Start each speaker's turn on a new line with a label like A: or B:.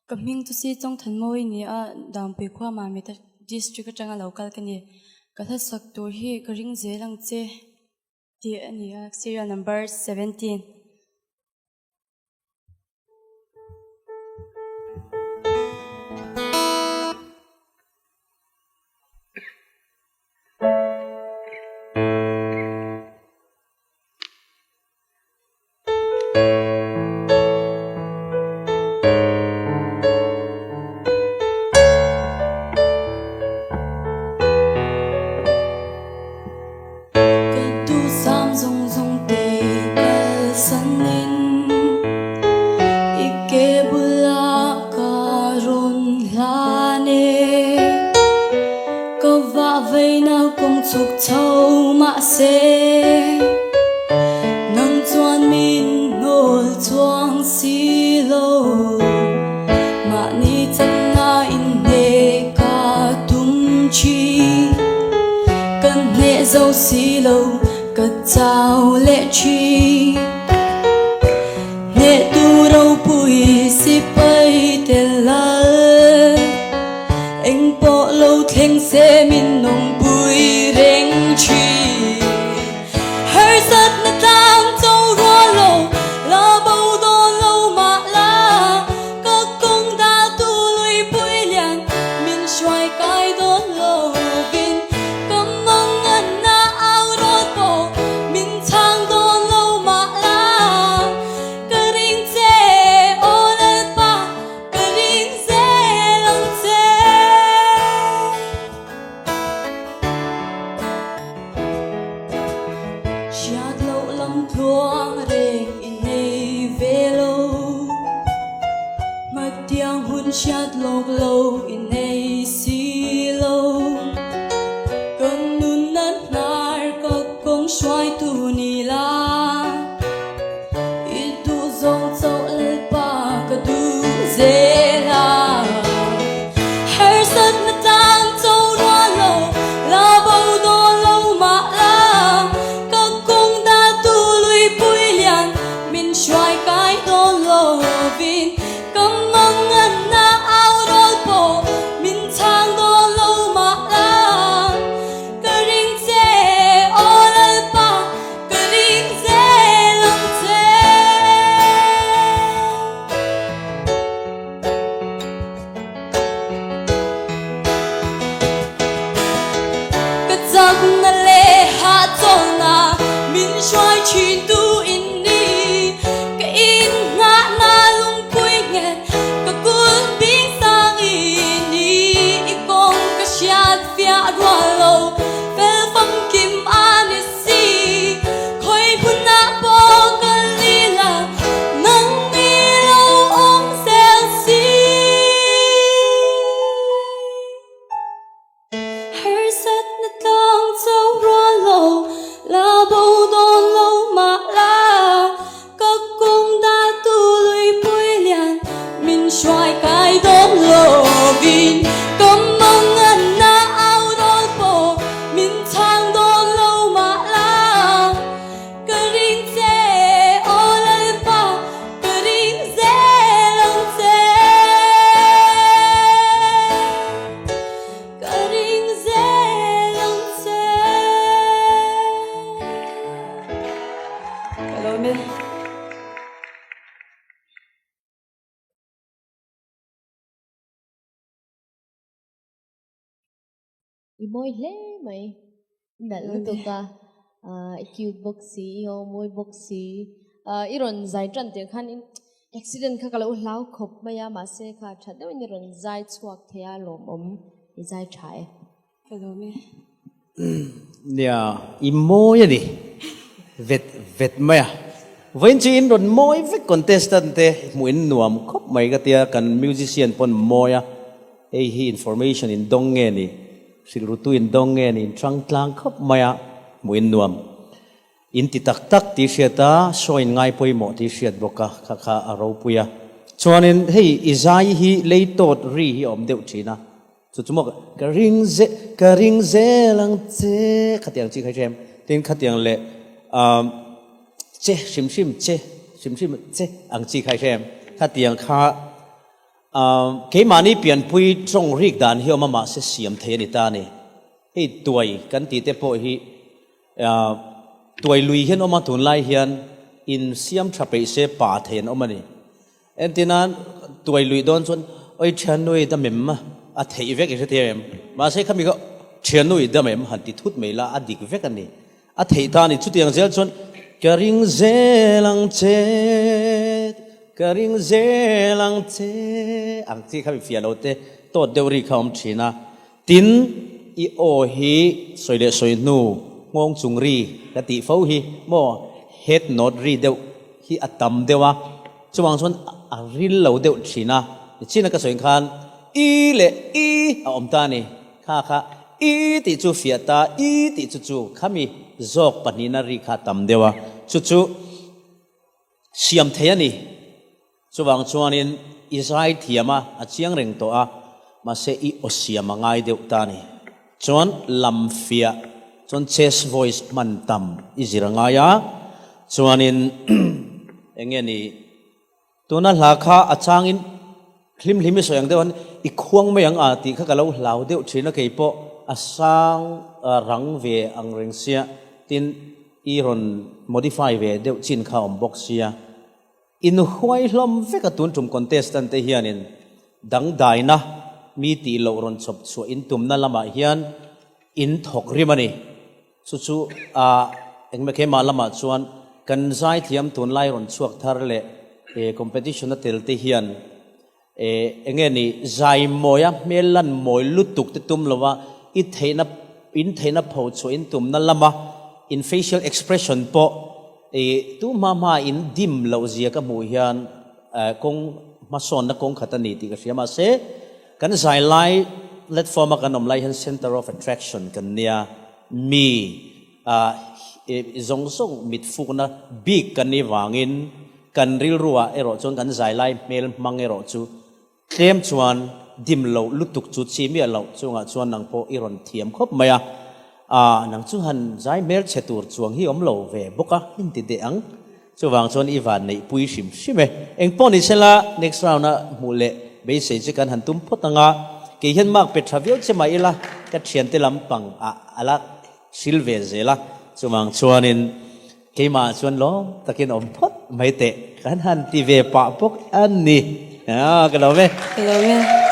A: Ka hming chu si Chawngthanmawi ni a, Dangpui khua Mamit District atanga lo kal ka ni. Ka hlasak tur hi ka ring zel ang che tih a ni a, serial number 17. Ka duhsam zawng zawng te kalsanin i ke bulah ka rawn hlan e. Ka vah veina kawng chhuk chho mahse nang chuan min hnawl chuang si lo. Mahni chakna inhneh ka tum thin, ka hneh zo si lo ka chau leh thin. Hnehtu ropui sipai tel lal, eng pawh lo thleng se min nawngpui reng thin. Harsatna tlang cho rual lo, la bo dawn lo mah la, ka kawng dal tu lui pui lian min hruai kai dawn lovin, ka manganna au rawn pawh min chhang dawn lo mah la, ka ring che aw Lalpa, ka ring zel ang che. Hriat loh lam tluang reng i nei ve lo, Hmatiang hun hriat lawk lo i nei si lo. Ka nunna hnar ka kawng hruaitu ni la, I duh zawng chauh Lalpa ka duh zel a. Harsatna tlang cho rual lo, la bo dawn lo mah la, ka kawng dal tu lui pui lian min hruai kai dawn lovin, ka manganna au rawl pawh min chhang dawn lo mah la, ka ring che aw Lalpa, ka ring zel ang che. Ka chakna leh hahchawlna min hruai thin tu in ni. Ka inngahna lungpui nghet ka kul bing sang i ni. I kawng ka hriat fiah rual lo fel famkim a ni si. Khawi hmunah pawh ka li la nang ni lo awm zel si. Harsatna tlang cho rual lo, la bo dawn lo mah la, ka kawng dal tu lui pui lian min hruai kai dawn lovin, ka manganna au rawl pawh min chhang dawn lo mah la, ka ring che aw Lalpa, ka ring zel ang che. Ka ring zel ang che. Ka lawm e.
B: I mawi hle mai. I nalh lutuk a, i cute bawk si, i aw mawi bawk si. I rawn zai tan tir khan accident kha ka lo hlau khawp mai a, mahse kha tha deuhin i rawn zai chhuak thei a, lawmawm i zai tha e.
A: Ka lawm e.
C: Nia, i mawi a ni. Vet vet mai a. Vawiin chu in rawn mawi vek contestant te hmuh in nuam khawp mai ka tia, kan musician pawn mawi a. Hei hi information in dawng nge ni, hrilhrutu in dawng nge ni, in hrang tlang khawp mai a, hmuh in nuam. In ti tak tak tih hriat a, show in ngai pawimawh tih hriat bawk a, kha kha a ropui a. Chuanin hei i zai hi lei tawt ri hi a awm deuh thin a, chu chu maw ka ring ze ka ring zel ang che khatiang chi kha i hrem, tin khatiang leh umm che hrim hrim che hrim hrim che ang chi kha i hrem, khatiang kha. Keimahni pianpui tawng rik dan hi awm a mahse siam thei a ni ta a ni. Hei tuai kan tih te pawh hi tuai lui hian awm a tunlai hian in siam tha peih se pa thei an awm a ni. Entirnan tuai lui dawn chuan oi thiannu i dam em a theih vek i hre thei em? Mahse khami kha thiannu i dam em han ti thut mai la a dik vek a ni. A theih ta a ni. Chutiang zel chuan ka ring zel ang che, ka ring zel ang che ang chi kha mi fiah lo te tawt deuh ri kha a awm thin a. Tin, i aw hi sawi leh sawi hnu nghawng chung ri ka tih fo hi maw head note ri deuh hi a tam deuh a, chuvang chuan a ril lo deuh thin a. Nichina ka sawi khan i leh i a awm ta a ni. Kha kha i tih chu fiah ta, i tih chu chu khami zawk pahnihna ri kha a tam deuh a, chu chu siam thei a ni. Chuvang chuanin i zai thiam a, a chiang reng tawh a, mahse i aw siam a ngai deuh ta a ni. Chuan lam fiah chuan chest voice hman tam i zir a ngai a, chuanin eng nge ni tuna hla kha a changin hlim hlim i sawi ang deuh an i khuang mai ang a tih kha ka lo hlau deuh thin a, kei pawh a sang rang ve ang reng sia, tin i rawn modify ve deuh chin kha a awm bawk sia. Inhuai hlawm vek a tun tum contestant te hianin dangdaina mi tih loh rawn chhawp chhuah in tumna lamah hian in thawk rim a ni. Chu chu a engmah keimah lamah chuan kan zaithiam tunlai rawn chhuak thar leh competition a tel te hian Enge ni, zai mawia hmel lan mawi lutuk te tum lova i theihna, in theihna pho chhuah in tumna lama in facial expression pawh i tu hma hma in dim loh zia ka hmuh hian kawng hmasawnna kawng khat a ni tih ka hria. Mahse, kan zai lai platform a kan awm lai hian center of attraction kan nia, mi zawng zawng mit fukna bik kan nih vangin Kan rilruah erawh chuan kan zai lai hmel hmang erawh chu tlem chuan dim loh lutuk chu chi miah loh chungah chuan nang pawh i rawn thiam khawp mai a, ah nang chu han zai hmel chhe tur chuang hi awm lo ve bawk a, in ti deh ang. Chuvang chuan i van neih pui hrim hrim e. Eng pawh ni sela next round a hmuh leh beisei che kan han tum phawt ang a, kei hian mark pe tha viau che mah ila ka thiante lampang ah a la hril ve zel a, chuvang chuanin Keimah chuan lawm takin awm phawt mai teh kan han ti ve pah bawk a ni. Ka lawm e.
A: Ka lawm e.